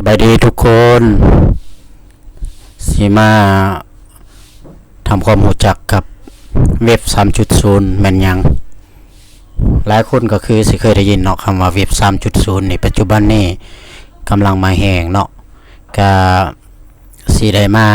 ສະບາຍດີທຸກຄົນ ຊິມາທຳຄວາມຮູ້ຈັກກັບເວັບສາມຈຸດສູນແມ່ນຫຍັງ. ຫຼາຍຄົນກໍຄືຊິເຄີຍໄດ້ຍິນເນາະ ຄຳວ່າເວັບສາມຈຸດສູນນີ້ ປັດຈຸບັນນີ້ກຳລັງມາແຮງເນາະ ກະຊິໄດ້ມາ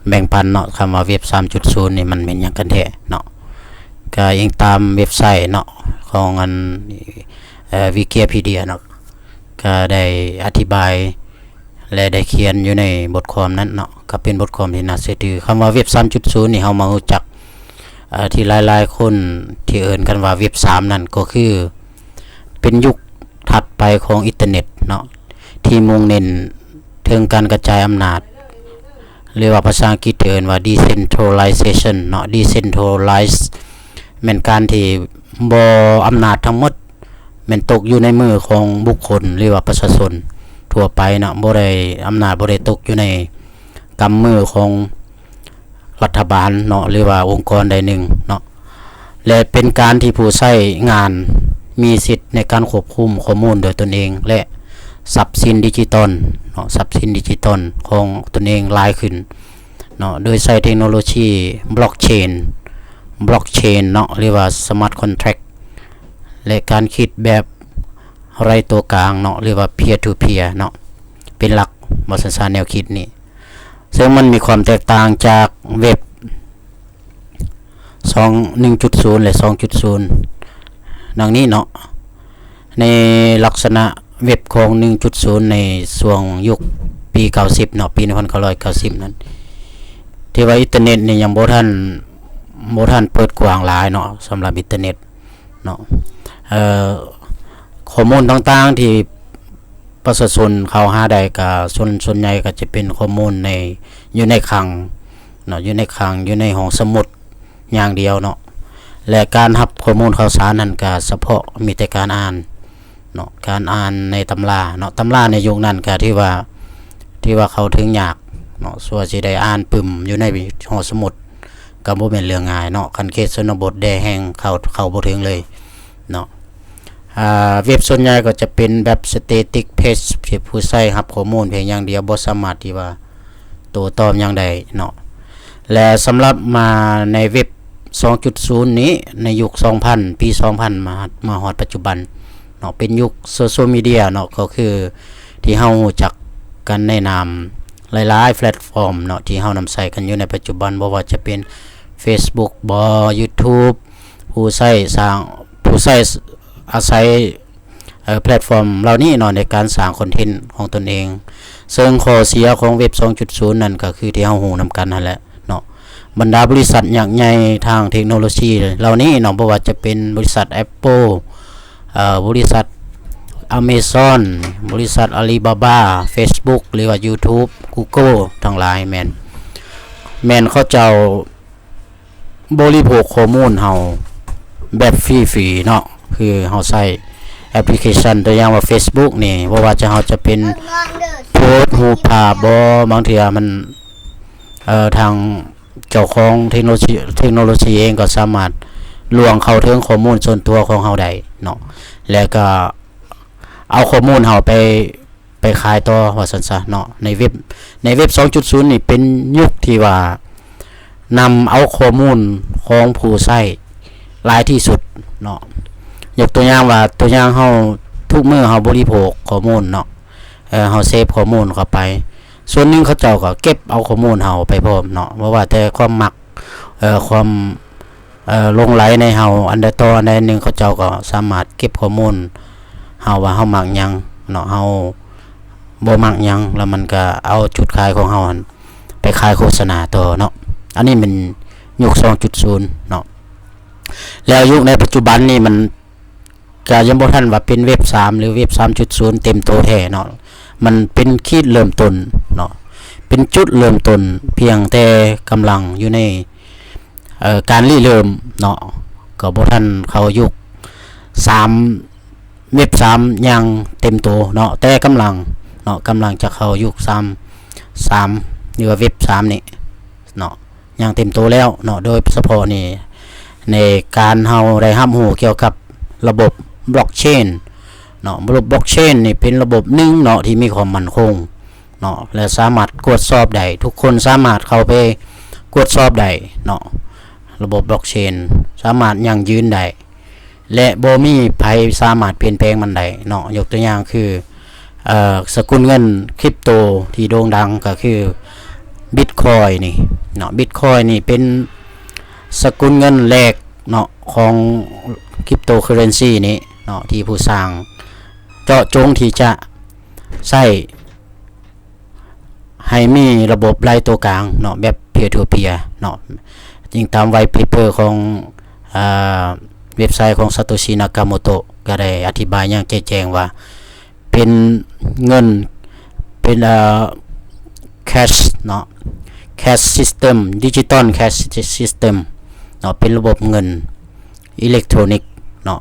ແບ່ງປັນເນາະ ຄຳວ່າເວັບສາມຈຸດສູນນີ້ມັນແມ່ນຫຍັງກັນແທ້ເນາະ. ກະອີງຕາມເວັບໄຊເນາະ ຂອງອັນ ເອີ ວິກິເປັດເດຍເນາະ ກະໄດ້ອະທິບາຍ ແລະ ໄດ້ຂຽນຢູ່ໃນບົດຄວາມນັ້ນເນາະ ກໍເປັນບົດຄວາມທີ່ໜ້າເຊື່ອຖື. ຄຳວ່າເວັບສາມຈຸດສູນນີ້ ເຮົາມາຮູ້ຈັກ ເອີ ທີ່ຫຼາຍໆຄົນທີ່ເອີ້ນກັນວ່າເວັບສາມນັ້ນ ກໍຄືເປັນຍຸກຖັດໄປຂອງອິນເຕີເນັດເນາະ ທີ່ມຸ່ງເນັ້ນເຖິງການກະຈາຍອຳນາດ ຫຼືວ່າພາສາອັງກິດທີ່ເອີ້ນວ່າ Decentralization ເນາະ Decentralize ແມ່ນການທີ່ບໍ່ ອຳນາດທັງໝົດ ແມ່ນຕົກຢູ່ໃນມືຂອງບຸກຄົນ ຫຼືວ່າປະຊາຊົນທົ່ວໄປເນາະ ບໍ່ໄດ້ ອຳນາດບໍ່ໄດ້ຕົກຢູ່ໃນກຳມືຂອງລັດຖະບານເນາະ ຫຼືວ່າອົງກອນໃດໜຶ່ງເນາະ ແລະ ເປັນການທີ່ຜູ້ໃຊ້ງານມີສິດໃນການຄວບຄຸມຂໍ້ມູນໂດຍຕົນເອງ ແລະ ຊັບສິນດິຈິຕອນເນາະ ຊັບສິນດິຈິຕອນຂອງຕົນເອງຫຼາຍຂຶ້ນເນາະ ໂດຍໃຊ້ເທັກໂນໂລຊີບລັອກເຊນ ບລັອກເຊນເນາະ ຫຼືວ່າສະມາດຄອນແທຣັກ ແລະ ການຄິດແບບໄຮ້ຕົວກາງເນາະ ຫຼືວ່າ peer to peer ເນາະ ເປັນຫຼັກ ວ່າຊັ້ນຊະ ແນວຄິດນີ້ ເຊິ່ງມັນມີຄວາມແຕກຕ່າງຈາກເວັບສອງ ໜຶ່ງຈຸດສູນ ແລະ ສອງຈຸດສູນ ດັ່ງນີ້ເນາະ. ໃນລັກສະນະເວັບຂອງ ໜຶ່ງຈຸດສູນ ໃນຊ່ວງຍຸກປີເກົ້າສິບເນາະ ປີໜຶ່ງພັນເກົ້າຮ້ອຍເກົ້າສິບນັ້ນ ທີ່ວ່າອິນເຕີເນັດນີ້ຍັງບໍ່ທັນ ບໍ່ທັນເປີດກວ້າງຫຼາຍເນາະ ສຳລັບອິນເຕີເນັດ ເນາະ ເອີ ຂໍ້ມູນຕ່າງໆທີ່ປະຊາຊົນເຂົ້າຫາໄດ້ກະ ສ່ວນ ສ່ວນໃຫຍ່ກະຈະເປັນຂໍ້ມູນໃນ ຢູ່ໃນຄັງເນາະ ຢູ່ໃນຄັງ ຢູ່ໃນຫ້ອງສະໝຸດຢ່າງດຽວເນາະ ແລະ ການຮັບຂໍ້ມູນຂ່າວສານນັ້ນກະສະເພາະມີແຕ່ການອ່ານເນາະ ການອ່ານໃນຕຳລາເນາະ ຕຳລາໃນຍຸກນັ້ນກະຖືວ່າ ຖືວ່າເຂົ້າເຖິງຍາກເນາະ ສ່ວນຊິໄດ້ອ່ານປຶ້ມຢູ່ໃນຫ້ອງສະໝຸດ ກໍບໍ່ແມ່ນເລື່ອງງ່າຍເນາະ ຄັນເຂດຊົນນະບົດແດ່ແຮງເຂົ້າ ເຂົ້າບໍ່ເຖິງເລີຍເນາະ. ອາ ເວັບສ່ວນໃຫຍ່ກໍຈະເປັນແບບ static page ທີ່ຜູ້ໃຊ້ຮັບຂໍ້ມູນພຽງຢ່າງດຽວ ບໍ່ສາມາດທີ່ວ່າໂຕ້ຕອບຫຍັງໄດ້ເນາະ ແລະ ສຳລັບມາໃນເວັບສອງຈຸດສູນນີ້ ໃນຍຸກສອງພັນ ປີສອງພັນ ມາ ມາຮອດປັດຈຸບັນເນາະ ເປັນຍຸກໂຊຊຽວມີເດຍເນາະ ກໍຄືທີ່ເຮົາຮູ້ຈັກກັນໃນນາມ ຫຼາຍໆແພລດຟອມເນາະ ທີ່ເຮົານຳໃຊ້ກັນຢູ່ໃນປັດຈຸບັນ ບໍ່ວ່າຈະເປັນ Facebook ບໍ YouTube ຜູ້ໃຊ້ສ້າງ ຜູ້ໃຊ້ອາໄສ ເອີ ແພລດຟອມເຫຼົ່ານີ້ເນາະ ໃນການສ້າງຄອນເທັນຂອງຕົນເອງ ເຊິ່ງຂໍ້ເສຍຂອງເວັບສອງຈຸດສູນນັ້ນ ກໍຄືທີ່ເຮົາຮູ້ນຳກັນຫັ້ນແຫຼະເນາະ ບັນດາບໍລິສັດຍັກໃຫຍ່ທາງເທັກໂນໂລຊີເຫຼົ່ານີ້ເນາະ ບໍ່ວ່າຈະເປັນບໍລິສັດ Apple ເອີ ບໍລິສັດ Amazon ບໍລິສັດ Alibaba Facebook ຫຼືວ່າ YouTube Google ທັງຫຼາຍ ແມ່ນ ແມ່ນເຂົາເຈົ້າບໍລິໂພກຂໍ້ມູນເຮົາແບບຟຣີໆເນາະ ຄືເຮົາໃຊ້ແອັບພລິເຄຊັນ ຕົວຢ່າງວ່າ Facebook ນີ້ ບໍ່ວ່າຈະ ເຮົາຈະເປັນໂພສຮູບພາບບໍ ບາງເທື່ອມັນ ເອີ ທາງເຈົ້າຂອງເທັກໂນໂລຊີ ເທັກໂນໂລຊີເອງກໍສາມາດລ່ວງເຂົ້າເຖິງຂໍ້ມູນສ່ວນຕົວຂອງເຮົາໄດ້ເນາະ ແລ້ວກໍເອົາຂໍ້ມູນເຮົາໄປ ໄປຂາຍຕໍ່ ວ່າຊັ້ນຊະເນາະ. ໃນເວັບ ໃນເວັບສອງຈຸດສູນນີ້ເປັນຍຸກທີ່ວ່ານຳເອົາຂໍ້ມູນຂອງຜູ້ໃຊ້ຫຼາຍທີ່ສຸດເນາະ. ຍົກຕົວຢ່າງວ່າ ຕົວຢ່າງເຮົາ ທຸກມື້ເຮົາບໍລິໂພກຂໍ້ມູນເນາະ ເອີ ເຮົາເສບຂໍ້ມູນເຂົ້າໄປ ສ່ວນໜຶ່ງເຂົາເຈົ້າກໍເກັບເອົາຂໍ້ມູນເຮົາໄປພ້ອມເນາະ ບໍ່ວ່າແຕ່ຄວາມມັກ ເອີ ຄວາມ ເອີ ຫຼົງໄຫຼໃນເຮົາອັນໃດຕໍ່ອັນໃດໜຶ່ງ ເຂົາເຈົ້າກໍສາມາດເກັບຂໍ້ມູນເຮົາວ່າເຮົາມັກຫຍັງເນາະ ເຮົາບໍ່ມັກຫຍັງ ແລ້ວມັນກໍເອົາຈຸດຂາຍຂອງເຮົາຫັ້ນໄປຂາຍໂຄສະນາຕໍ່ເນາະ. ອັນນີ້ແມ່ນຍຸກສອງຈຸດສູນເນາະ ແລ້ວຍຸກໃນປັດຈຸບັນນີ້ມັນ ກະຍັງບໍ່ທັນວ່າເປັນເວັບສາມ ຫຼື ເວັບສາມຈຸດສູນເຕັມໂຕແທ້ເນາະ ມັນເປັນຂີດເລີ່ມຕົ້ນເນາະ ເປັນຈຸດເລີ່ມຕົ້ນ ພຽງແຕ່ກຳລັງຢູ່ໃນ ເອີ ການລິເລີ່ມເນາະ ກໍບໍ່ທັນເຂົ້າຍຸກສາມ ເວັບສາມຢ່າງເຕັມໂຕເນາະ ແຕ່ກຳລັງເນາະ ກຳລັງຈະເຂົ້າຍຸກສາມ ສາມ ຫຼືວ່າເວັບສາມນີ້ເນາະ ຢ່າງເຕັມໂຕແລ້ວເນາະ ໂດຍສະເພາະນີ້ ໃນການເຮົາໄດ້ຮັບຮູ້ກ່ຽວກັບລະບົບບລັອກເຊນ ເນາະ. ລະບົບບລັອກເຊນນີ້ເປັນລະບົບໜຶ່ງເນາະ ທີ່ມີຄວາມໝັ້ນຄົງເນາະ ແລະ ສາມາດກວດສອບໄດ້ ທຸກຄົນສາມາດເຂົ້າໄປກວດສອບໄດ້ເນາະ. ລະບົບບລັອກເຊນສາມາດຢັ້ງຢືນໄດ້ ແລະ ບໍ່ມີໃຜສາມາດປ່ຽນແປງມັນໄດ້ເນາະ. ຍົກຕົວຢ່າງຄື ເອີ ສະກຸນເງິນຄຣິບໂຕທີ່ໂດ່ງດັງກໍຄືບິດຄອຍນີ້ເນາະ. ບິດຄອຍນີ້ເປັນສະກຸນເງິນແລກເນາະ ຂອງຄຣິບໂຕເຄີເຣນຊີນີ້ເນາະ ທີ່ຜູ້ສ້າງເຈາະຈົງທີ່ຈະໃຊ້ ໃຫ້ມີລະບົບຫຼາຍຕົວກາງເນາະ ແບບເພຍທູເພຍເນາະ. ອີງຕາມໄວເປເປີຂອງ ເອີ ເວັບໄຊຂອງຊາໂຕຊິ ນາກາໂມໂຕະ ກໍໄດ້ອະທິບາຍຢ່າງແຈ່ມແຈ້ງວ່າ ເປັນເງິນ ເປັນ ເອີ ແຄຊເນາະ ແຄຊຊິສເຕັມ ດິຈິຕອນແຄຊຊິສເຕັມເນາະ ເປັນລະບົບເງິນອີເລັກໂທຣນິກເນາະ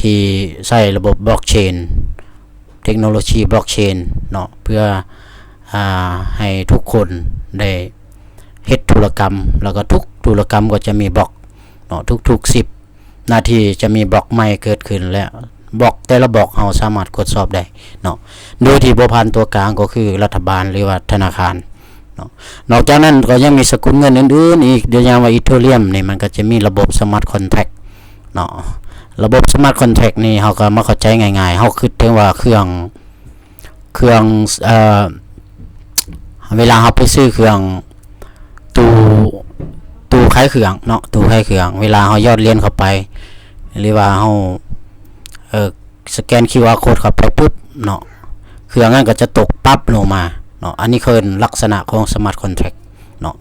ທີ່ໃຊ້ລະບົບບລັອກເຊນ ເຕັກໂນໂລຊີບລັອກເຊນເນາະ ເພື່ອ ອາ ໃຫ້ທຸກຄົນໄດ້ເຮັດທຸລະກຳ ແລ້ວກໍທຸກທຸລະກຳກໍຈະມີບລັອກເນາະ ທຸກໆສິບນາທີຈະມີບລັອກໃໝ່ເກີດຂຶ້ນ ແລະ ບລັອກແຕ່ລະບລັອກເຮົາສາມາດກວດສອບໄດ້ເນາະ ໂດຍທີ່ບໍ່ຜ່ານຕົວກາງ ກໍຄືລັດຖະບານ ຫຼືວ່າທະນາຄານເນາະ. ນອກຈາກນັ້ນກໍຍັງມີສະກຸນເງິນອື່ນໆອີກ ຕົວຢ່າງວ່າອີເທີຣຽມນີ້ ມັນກໍຈະມີລະບົບສະມາດຄອນແທຣັກ ເນາະ. ລະບົບສະມາດຄອນແທຣັກນີ້ ເຮົາກໍມາເຂົ້າໃຈງ່າຍໆ ເຮົາຄິດເຖິງວ່າເຄື່ອງ ເຄື່ອງ ເອີ ເວລາເຮົາໄປຊື້ເຄື່ອງ ຕູ້ ຕູ້ຂາຍເຄື່ອງເນາະ ຕູ້ຂາຍເຄື່ອງ ເວລາເຮົາຢອດຫຼຽນເຂົ້າໄປ ຫຼືວ່າເຮົາ ເອີ ສະແກນຄິວອາໂຄດເຂົ້າໄປປຶບເນາະ ເຄື່ອງນັ້ນກໍຈະຕົກປັບລົງມາເນາະ. ອັນນີ້ເອີ້ນລັກສະນະຂອງສະມາດຄອນແທຣັກເນາະ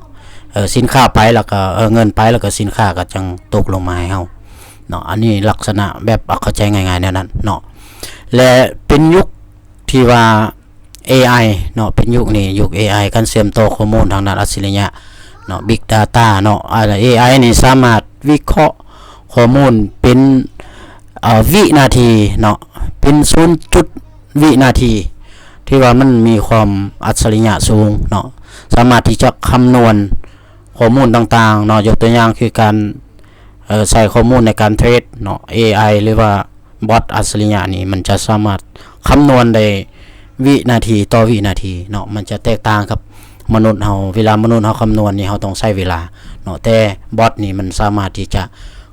ເອີ ສິນຄ້າໄປແລ້ວກໍ ເອີ ເງິນໄປແລ້ວກໍສິນຄ້າກໍຈັ່ງຕົກລົງມາໃຫ້ເຮົາເນາະ. ອັນນີ້ລັກສະນະແບບເຂົ້າໃຈງ່າຍໆແນວນັ້ນເນາະ. ແລະ ເປັນຍຸກທີ່ວ່າເອໄອເນາະ ເປັນຍຸກນີ້ ຍຸກເອໄອ ການເຊື່ອມຕໍ່ຂໍ້ມູນທາງດ້ານອັດສະລິຍະເນາະ ບິກດາຕ້າເນາະ. ອາ ເອໄອນີ້ສາມາດວິເຄາະຂໍ້ມູນເປັນ ເອີ ວິນາທີເນາະ ເປັນສູນຈຸດວິນາທີ ທີ່ວ່າມັນມີຄວາມອັດສະລິຍະສູງເນາະ ສາມາດທີ່ຈະຄຳນວນຂໍ້ມູນຕ່າງໆເນາະ. ຍົກຕົວຢ່າງຄືການ ເອີ ໃຊ້ຂໍ້ມູນໃນການເທຣດເນາະ ເອໄອ ຫຼືວ່າບອດອັດສະລິຍະນີ້ ມັນຈະສາມາດຄຳນວນໄດ້ວິນາທີຕໍ່ວິນາທີເນາະ. ມັນຈະແຕກຕ່າງກັບມະນຸດເຮົາ ເວລາມະນຸດເຮົາຄຳນວນນີ້ ເຮົາຕ້ອງໃຊ້ເວລາເນາະ ແຕ່ບອດນີ້ມັນສາມາດທີ່ຈະ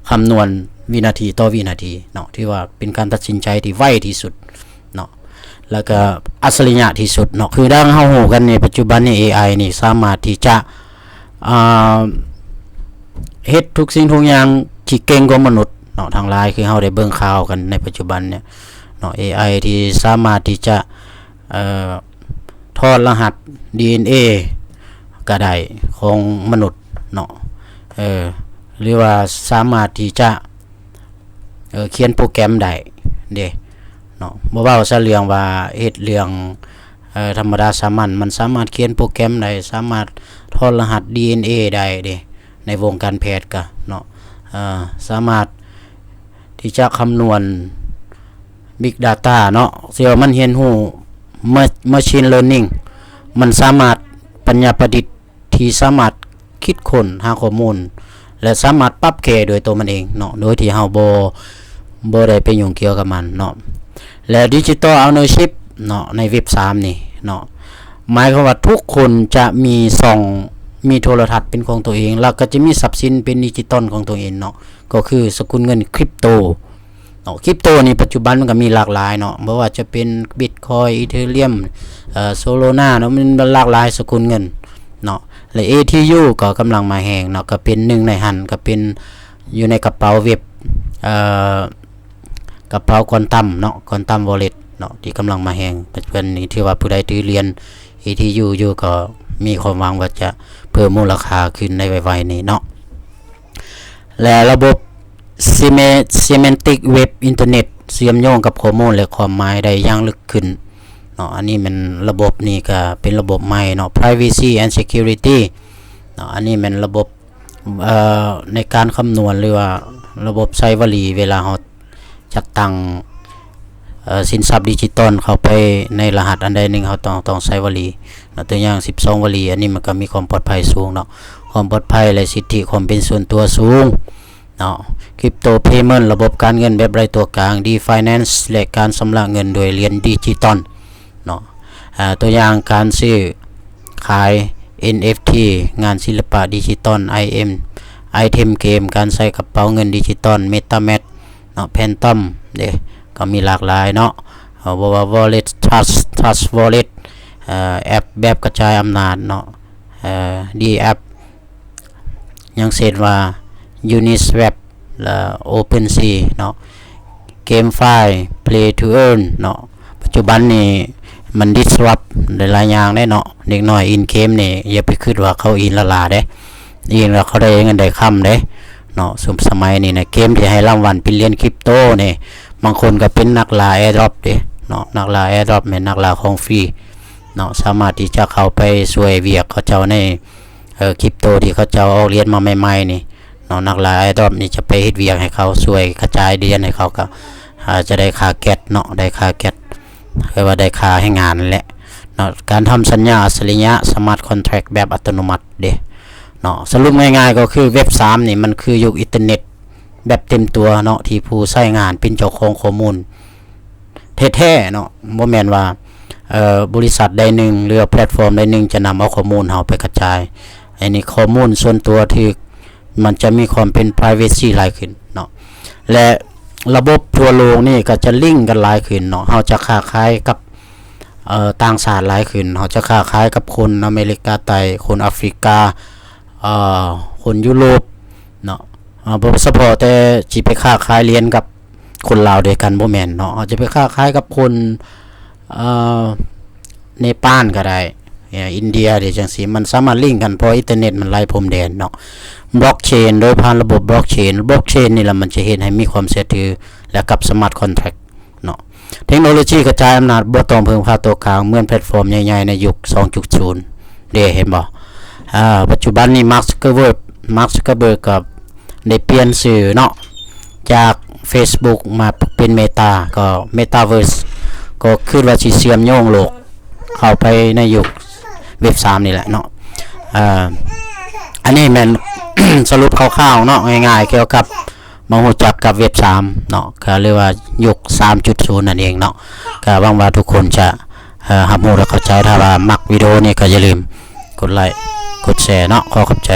ຄຳນວນວິນາທີຕໍ່ວິນາທີເນາະ ຖືວ່າເປັນການຕັດສິນໃຈທີ່ໄວທີ່ສຸດເນາະ ແລ້ວກໍອັດສະລິຍະທີ່ສຸດເນາະ. ຄືດັ່ງເຮົາຮູ້ກັນໃນປັດຈຸບັນນີ້ ເອໄອນີ້ສາມາດທີ່ຈະ ອ່າ ເຮັດທຸກສິ່ງທຸກຢ່າງທີ່ເກັ່ງກວ່າມະນຸດເນາະ ທັງຫຼາຍ ຄືເຮົາໄດ້ເບິ່ງຂ່າວກັນໃນປັດຈຸບັນນີ້ເນາະ ເອໄອທີ່ສາມາດທີ່ຈະ ເອີ ຖອດລະຫັດດີເອັນເອກໍໄດ້ຂອງມະນຸດເນາະ ເອີ ຫຼືວ່າສາມາດທີ່ຈະ ເອີ ຂຽນໂປຣແກຣມໄດ້ເດ້ເນາະ. ບໍ່ເວົ້າຊະເລື່ອງວ່າເຮັດເລື່ອງ ເອີ ທຳມະດາສາມັນ ມັນສາມາດຂຽນໂປຣແກຣມໄດ້ ສາມາດຖອດລະຫັດດີເອັນເອໄດ້ເດ້ ໃນວົງການແພດກະເນາະ ເອີ ສາມາດທີ່ຈະຄຳນວນບິກດາຕ້າເນາະ ທີ່ວ່າມັນຮຽນຮູ້ Machine Learning ມັນສາມາດປັນຍາປະດິດ ທີ່ສາມາດຄິດຄົ້ນຫາຂໍ້ມູນ ແລະ ສາມາດປັບແກ້ໂດຍຕົວມັນເອງເນາະ ໂດຍທີ່ເຮົາບໍ່ ບໍ່ໄດ້ໄປຫຍຸ້ງກ່ຽວກັບມັນເນາະ. ແລະ ດິຈິຕອນເອົາເນີຊິບເນາະ ໃນເວັບສາມນີ້ເນາະ ໝາຍຄວາມວ່າທຸກຄົນຈະມີຊ່ອງ ມີໂທລະທັດເປັນຂອງຕົວເອງ ແລ້ວກໍຈະມີຊັບສິນເປັນດິຈິຕອນຂອງຕົວເອງເນາະ ກໍຄືສະກຸນເງິນຄຣິບໂຕ ເນາະ. ຄຣິບໂຕນີ້ປັດຈຸບັນມັນກໍມີຫຼາກຫຼາຍເນາະ ບໍ່ວ່າຈະເປັນບິດຄອຍ ອີເທີຣຽມ ເອີ ໂຊໂລນາເນາະ ມັນຫຼາກຫຼາຍສະກຸນເງິນເນາະ. ແລະ ເອທີຢູ ກໍກຳລັງມາແຮງເນາະ ກໍເປັນໜຶ່ງໃນຫັ້ນ ກໍເປັນຢູ່ໃນກະເປົາເວັບ ເອີ ກະເປົາຄວອນຕັມເນາະ ຄວອນຕັມວໍເລັດເນາະ ທີ່ກຳລັງມາແຮງ. ປັດຈຸບັນນີ້ຖືວ່າຜູ້ໃດຖືຫຼຽນເອທີຢູຢູ່ ກໍມີຄວາມຫວັງວ່າຈະເພີ່ມມູນລະຄ່າຂຶ້ນໃນໄວໆນີ້ເນາະ. ແລະ ລະບົບ Seme- Semantic Web Internet ເຊື່ອມໂຍງກັບຂໍ້ມູນ ແລະ ຄວາມໝາຍໄດ້ຢ່າງເລິກຂຶ້ນເນາະ. ອັນນີ້ແມ່ນລະບົບນີ້ກະເປັນລະບົບໃໝ່ເນາະ Privacy and Security ເນາະ. ອັນນີ້ແມ່ນລະບົບ ເອີ ໃນການຄຳນວນ ຫຼືວ່າລະບົບໃຊ້ວະລີ ເວລາເຮົາ ຈັດຕັ້ງ ເອີ ສິນຊັບດິຈິຕອນເຂົ້າໄປໃນລະຫັດອັນໃດໜຶ່ງ ເຮົາຕ້ອງ ຕ້ອງໃຊ້ວະລີເນາະ ຕົວຢ່າງສິບສອງວະລີ. ອັນນີ້ມັນກໍມີຄວາມປອດໄພສູງເນາະ ຄວາມປອດໄພ ແລະ ສິດທິຄວາມເປັນສ່ວນຕົວສູງເນາະ. Crypto Payment ລະບົບການເງິນແບບໄຮ້ຕົວກາງ, DeFi Finance ແລະ ການຊຳລະເງິນໂດຍຫຼຽນດິຈິຕອນເນາະ. ອາ ຕົວຢ່າງການຊື້ຂາຍ ເອັນເອັຟທີ ງານສິລະປະດິຈິຕອນ, ໄອເອັມ ໄອເທັມເກມ, ການໃສ່ກະເປົາເງິນດິຈິຕອນ, MetaMask ເນາະ, Phantom ເດ້ ກໍມີຫຼາກຫຼາຍເນາະ. ເອີ ບໍ່ວ່າ Wallet, Trust, Trust Wallet, ເອີ ແອັບແບບກະຈາຍອຳນາດເນາະ, ເອີ D-App ຢ່າງເຊັ່ນວ່າ Uniswap ແລະ OpenSea ເນາະ, GameFi, Play to Earn ເນາະ. ປັດຈຸບັນນີ້ມັນ disrupt ຫຼາຍໆຢ່າງເດ້ເນາະ. ເດັກນ້ອຍ in game ນີ້ຢ່າໄປຄິດວ່າເຂົາ in ລ້າໆເດ້, in ແລ້ວເຂົາໄດ້ເງິນໄດ້ຄຳເດ້ເນາະ. ຊຸມສະໄໝນີ້ນະ ເກມທີ່ໃຫ້ລາງວັນເປັນຫຼຽນຄຣິບໂຕນີ້ ບາງຄົນກໍເປັນນັກລ່າ Airdrop ເດ້ເນາະ, ນັກລ່າ Airdrop ແມ່ນນັກລ່າຂອງຟຣີເນາະ, ສາມາດທີ່ຈະເຂົ້າໄປຊ່ວຍວຽກເຂົາເຈົ້າໃນ ເອີ ຄຣິບໂຕທີ່ເຂົາເຈົ້າອອກຫຼຽນມາໃໝ່ໆນີ້ເນາະ. ນັກລ່າ Airdrop ນີ້ຈະໄປເຮັດວຽກໃຫ້ເຂົາ, ຊ່ວຍກະຈາຍຫຼຽນໃຫ້ເຂົາ, ກໍອາດຈະໄດ້ຄ່າແກັສເນາະ, ໄດ້ຄ່າແກັສ ຫຼືວ່າໄດ້ຄ່າແຮງງານນັ້ນແຫຼະເນາະ. ການທຳສັນຍາອັດສະລິຍະ Smart Contract ແບບອັດຕະໂນມັດເດ້ເນາະ. ສະຫຼຸບງ່າຍໆກໍຄືເວັບສາມນີ້ມັນຄືຍຸກອິນເຕີເນັດແບບເຕັມຕົວເນາະ, ທີ່ຜູ້ໃຊ້ງານເປັນເຈົ້າຂອງຂໍ້ມູນ ແທ້ໆເນາະ, ບໍ່ແມ່ນວ່າ ເອີ ບໍລິສັດໃດໜຶ່ງ ຫຼືວ່າແພລດຟອມໃດໜຶ່ງຈະນຳເອົາຂໍ້ມູນເຮົາໄປກະຈາຍ. ອັນນີ້ຂໍ້ມູນສ່ວນຕົວຖືກ ມັນຈະມີຄວາມເປັນ privacy ຫຼາຍຂຶ້ນເນາະ ແລະ ລະບົບທົ່ວໂລກນີ້ກໍຈະລິງກັນຫຼາຍຂຶ້ນເນາະ. ເຮົາຈະຄ້າຂາຍກັບ ເອີ ຕ່າງຊາດຫຼາຍຂຶ້ນ, ເຮົາຈະຄ້າຂາຍກັບຄົນອາເມລິກາໃຕ້, ຄົນອາຟຣິກາ, ເອີ ຄົນຢູໂຣບເນາະ. ເອີ ບໍ່ສະເພາະແຕ່ຊິໄປຄ້າຂາຍຫຼຽນກັບ ຄົນລາວດ້ວຍກັນ ບໍ່ແມ່ນເນາະ, ເຮົາຈະໄປຄ້າຂາຍກັບຄົນ ເອີ ເນປານກໍໄດ້, ອິນເດຍເດ້ ຈັ່ງຊີ້. ມັນສາມາດລິງກັນ ເພາະອິນເຕີເນັດມັນໄຫຼພົມແດນເນາະ. Blockchain ໂດຍຜ່ານລະບົບ Blockchain, Blockchain ນີ້ລະ ມັນຈະເຮັດໃຫ້ມີຄວາມເຊື່ອຖື ແລະ ກັບ Smart Contract ເນາະ. ເທັກໂນໂລຊີກະຈາຍອຳນາດບໍ່ຕ້ອງເພິ່ງພາຕົວກາງ ເໝືອນແພລດຟອມໃຫຍ່ໆໃນຍຸກສອງຈຸດສູນເດ້ ເຫັນບໍ່? ອາ ປັດຈຸບັນນີ້ Mark Zuckerberg Mark Zuckerberg ກໍໄດ້ປ່ຽນຊື່ເນາະ ຈາກ Facebook ມາເປັນ Meta ກໍ Metaverse ກໍຄິດວ່າຊິເຊື່ອມໂຍງໂລກເຂົ້າໄປໃນຍຸກເວັບສາມນີ້ແຫຼະເນາະ. ອາ ອັນນີ້ແມ່ນ ສະຫຼຸບຄ່າວໆເນາະ ງ່າຍໆ ກ່ຽວກັບ ມາຮູ້ຈັກກັບເວັບສາມເນາະ ກໍເອີ້ນວ່າຍຸກສາມຈຸດສູນນັ້ນເອງເນາະ. ກໍຫວັງວ່າທຸກຄົນຈະ ເອີ ຮັບຮູ້ ແລະ ເຂົ້າໃຈ. ຖ້າວ່າມັກວິດີໂອນີ້ກໍຢ່າລືມກົດໄລກ໌ ກົດແຊເນາະ. ຂໍຂອບໃຈ.